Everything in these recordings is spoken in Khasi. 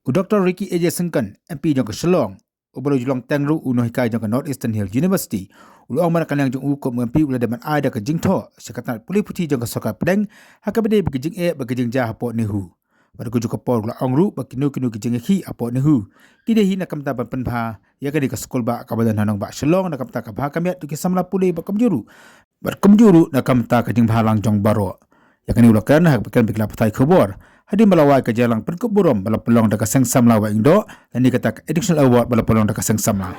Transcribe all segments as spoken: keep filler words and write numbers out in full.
U Doktor Ricky A J Syngkon, M P jong ka Shillong, uba la ju long teng ruh u nonghikai jong ka North Eastern Hill University, u la ong ba na ka liang jong u kum u M P u la dep ban ai da ka jingthoh sha ka tnat pule puthi jong ka sorkar pdeng ha kaba dei bad ka jingeh bad ka jingjia hapoh NEHU. Bad ka juh ka por u la ong ruh ba kino kino ki jingïakhih hapoh NEHU ki dei hi na ka bynta ban pynbha ïa kane ka skulbah kaba don ha nongbah Shillong na ka bynta ka bha ka miat jong ki samla pule bad kumjuh ruh bad kumjuh ruh na ka bynta ka jingbhalang jong baroh. Ïa kane u la kren ha kaba kren bad ki lad pathai khubor hadien ba la wai ka jingïalang pynkup burom ba la pynlong da ka Seng Samla Wahingdoh lane kata ka Additional Award ba la pynlong da ka Seng Samla.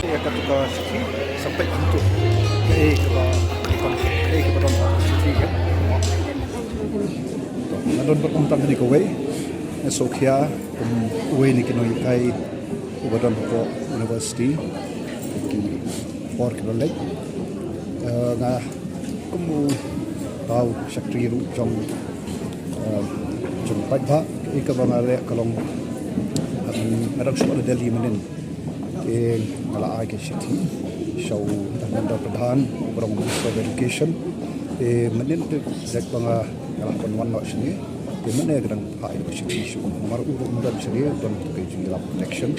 Ïa katu ka shithi, sa peit hangtu kaei kaba, kaei kaba don ha ka shithi, kan. Nga don bad kum tang kane kawei, nga sngewkhia kum uwei na ki nonghikai uba don hapoh university ki por kiba la leit. Eh, nga kum uta u secretary ruh jong, eh, jong paidbah, kaei kaba nga leh ka long, em, nga dang shu wan na Delhi mynnin. Te nga la ai ka shithi sha u Dharmendra Pradhan, uba long Minister of Education. Te mynnin te leit ba nga, nga la hap ban wan noh shane. Te mynne ka dang phah ïa ka shithi sha u. Namar u ruh um don shane, don ka jingïalap election.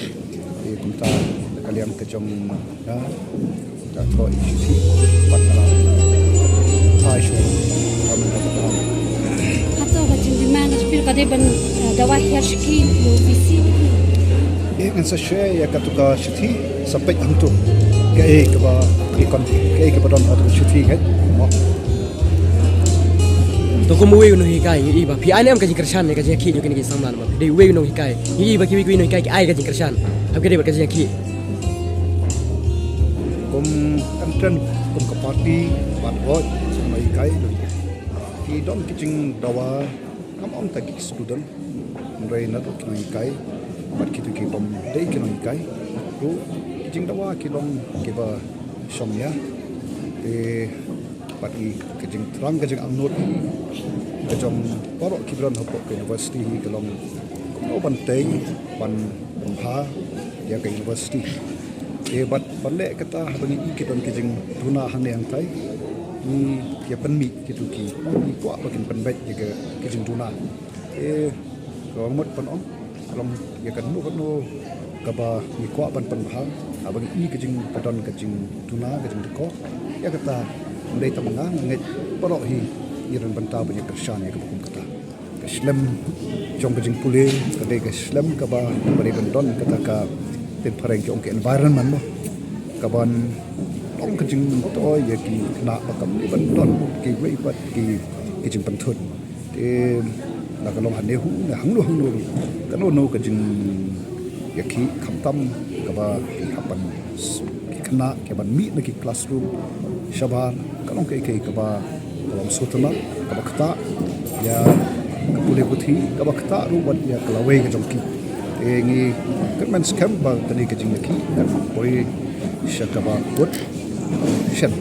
Te kumta na ka liang ka jong nga, nga thoh ïa ka shithi bad nga la phah sha u Dharmendra Pradhan. Hato ka jingdemand ka jingpyni ka dei ban, eh, dawa hiar sha ki, ïa u V C? Eh, ngan sa share ïa katu ka shithi, sa peit hangtu kaei kaba, kaei kaba don ha katu ka shithi, kan. Mo. To kum uwei u nonghikai, ngi i ba phi ai ne em ka jingkyrshan ïa ka jingïakhih jong kine ki samla, namar phi dei uwei u nonghikai. Ngi i ba kiwei kiwei u nonghikai ki ai ka jingkyrshan, haba ki dei bad ka jingïakhih. Kum entrant, kum ka party, bad hooid, kum u nonghikai, ki don ki jingdawa, ngam ong tang ki student, hynrei naduh ki nonghikai bad kito ki bym dei ki nonghikai ruh, ki jingdawa ki long kiba shongnia. Te bad i ka jingthrang, ka jingangnud ka jong baroh kiba don hapoh ka university hi ka long kumno ban tei ban pynbha ïa ka university. Te bad ban leh kata, haba ngi i ki don ki jingduna hangne hangtai, ngi ïa pynmih kito ki, ngi kwah ba kin pynbeit ïa ka, ki jingduna. Te ka mut ban ong, ka long ïa kano kano kaba ngi kwah ban pynbha, haba ngi i ka jing, ka don ka jingduna, ka jingdukor, ïa kata, ym dei tang ma nga, nga ngeit baroh hi ngi don bynta ban ïa kyrshan ïa kaba kum kata. Ka slem jong ka jingpule ka dei ka slem kaba, kaba dei ban don kata ka, teng phareng ki ong ka environment mo, kaban long ka jingmyntoi ïa ki khynnah ba kam dei ban don kiwei pat ki, ki jingpynthut. Te la ka long ha NEHU ne hangno hangno ruh, kano kano ka jingïakhih, khamtam kaba ki hap ban s-, ki khynnah ki ban mih na ki classroom shabar, ka long kaei kaei kaba, kaba sngewtynnat, kaba ktah ïa ka pule puthi, kaba ktah ruh wat ïa ka lawei ka jong ki. Te ngi kyrmen skhem ba kane ka jingïakhih kan poi sha kaba kut shen.